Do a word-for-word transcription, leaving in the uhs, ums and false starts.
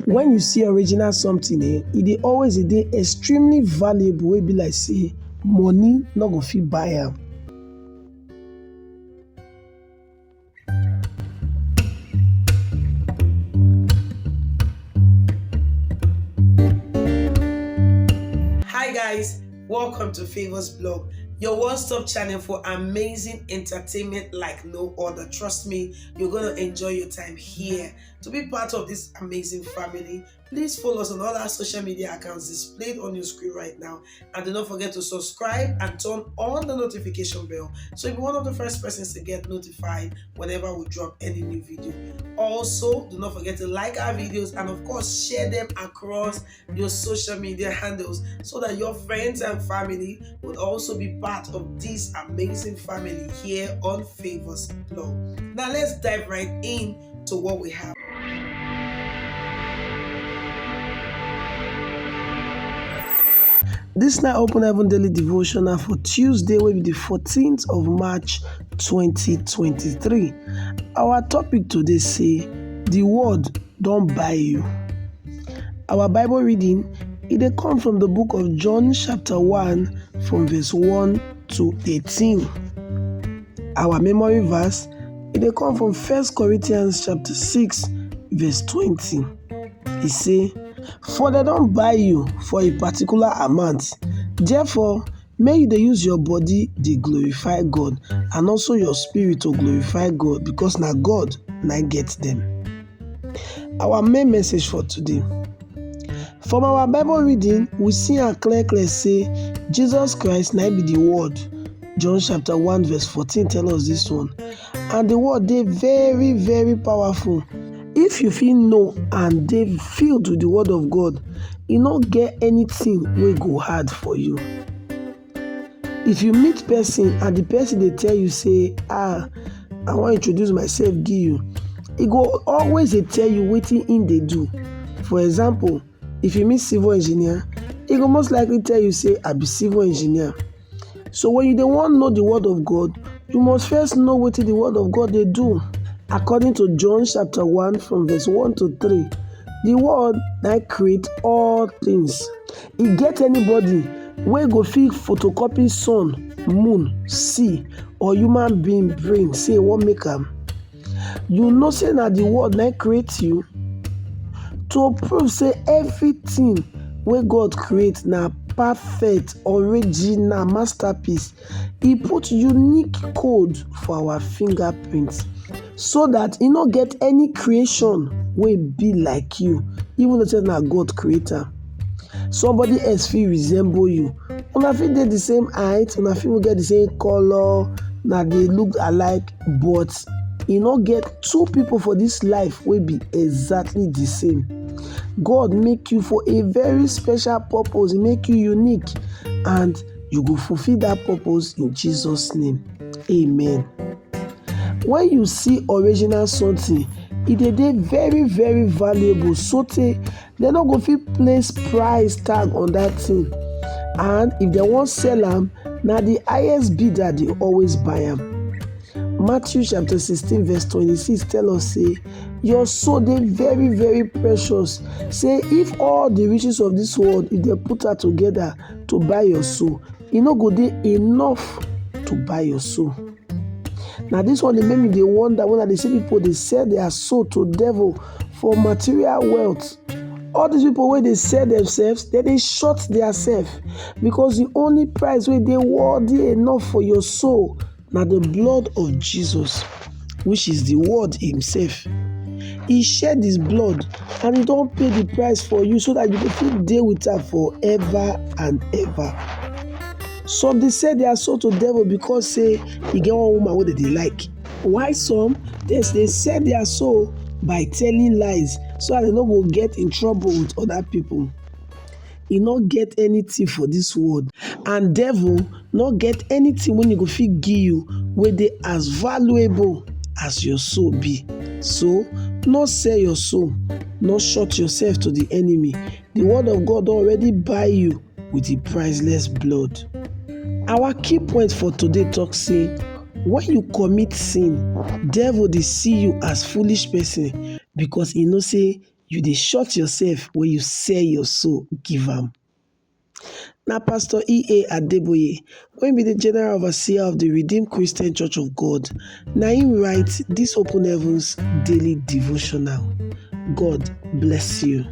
When you see original something, eh, e dey always e dey extremely valuable wey be like say money no go fit buy am. Hi guys, welcome to Favors Blog, your one-stop channel for amazing entertainment like no other. Trust me, you're gonna enjoy your time here. To be part of this amazing family, please follow us on all our social media accounts displayed on your screen right now. And do not forget to subscribe and turn on the notification bell so you'll be one of the first persons to get notified whenever we drop any new video. Also, do not forget to like our videos and, of course, share them across your social media handles so that your friends and family would also be part of this amazing family here on Favors Blog. Now, let's dive right in to what we have. This na Open Heaven Daily Devotional for Tuesday, wey be the fourteenth of March, twenty twenty-three. Our topic today say, "The word don buy you." Our Bible reading, e dey come from the book of John chapter one from verse one to eighteen. Our memory verse, e dey come from First Corinthians chapter six verse twenty. E say, "For dem don buy you for a particular amount. Therefore, make you dey use your body dey glorify God, and also your spirit to glorify God, because na God na get dem." Our main message for today. From our Bible reading, we see am clear clear say Jesus Christ na be the word. John chapter one verse fourteen tell us this one. And the word dey very, very powerful. If you fit know and dey filled with the word of God, e no get anything wey go hard for you. If you meet person and the person dey tell you say, "Ah, I wan introduce myself give you," e go always dey tell you wetin im dey do. For example, if you meet civil engineer, e go most likely tell you say, "I be civil engineer." So when you dey wan know the word of God, you must first know wetin the word of God dey do. According to John chapter one from verse one to three, the word na create all things. E get anybody wey go fit photocopy sun, moon, sea, or human being brain say e wan make am? You know say na the word na create you. To prove say everything wey God create na perfect, original masterpiece, e put unique code for our fingerprint, so that e no get any creation wey be like you, even though say na God create am. Somebody else fit resemble you. Una fit dey the same height, una fit even get the same color, una dey look alike, but e no get two people for this life wey be exactly the same. God make you for a very special purpose, e make you unique, and you go fulfill that purpose in Jesus' name. Amen. When you see original something, e dey dey very, very valuable, sotey dem no go fit place price tag on that thing. And if dem wan sell am, na the highest bidder dey always buy am. Matthew chapter sixteen verse twenty-six tell us say, "Your soul dey very, very precious." Say if all the riches of this world, if dem put am together to buy your soul, e no go dey enough to buy your soul. Na this one dey make me dey wonder when I dey see people dey sell their soul to devil for material wealth. All these people wey dey sell themselves, dem dey short their self, because the only price wey dey worthy enough for your soul na the blood of Jesus, which is the word himself. He shed his blood and he don pay the price for you so that you go fit dey with am forever and ever. Some dey sell their soul to devil because say e get one woman wey dem dey like. While some dey dey sell their soul by telling lies so that dem no go get in trouble with other people. E no get anything for this world, and devil no get anything wey e go fit give you wey dey as valuable as your soul be. So, no sell your soul, no short yourself to the enemy. The word of God don already buy you with the priceless blood. Our key point for today talk say, when you commit sin, devil dey see you as foolish person, because e know say You dey short yourself when you sell your soul give am. Na Pastor E A Adeboye, wey be the General Overseer of the Redeemed Christian Church of God, na him write this Open Heavens daily devotional. God bless you.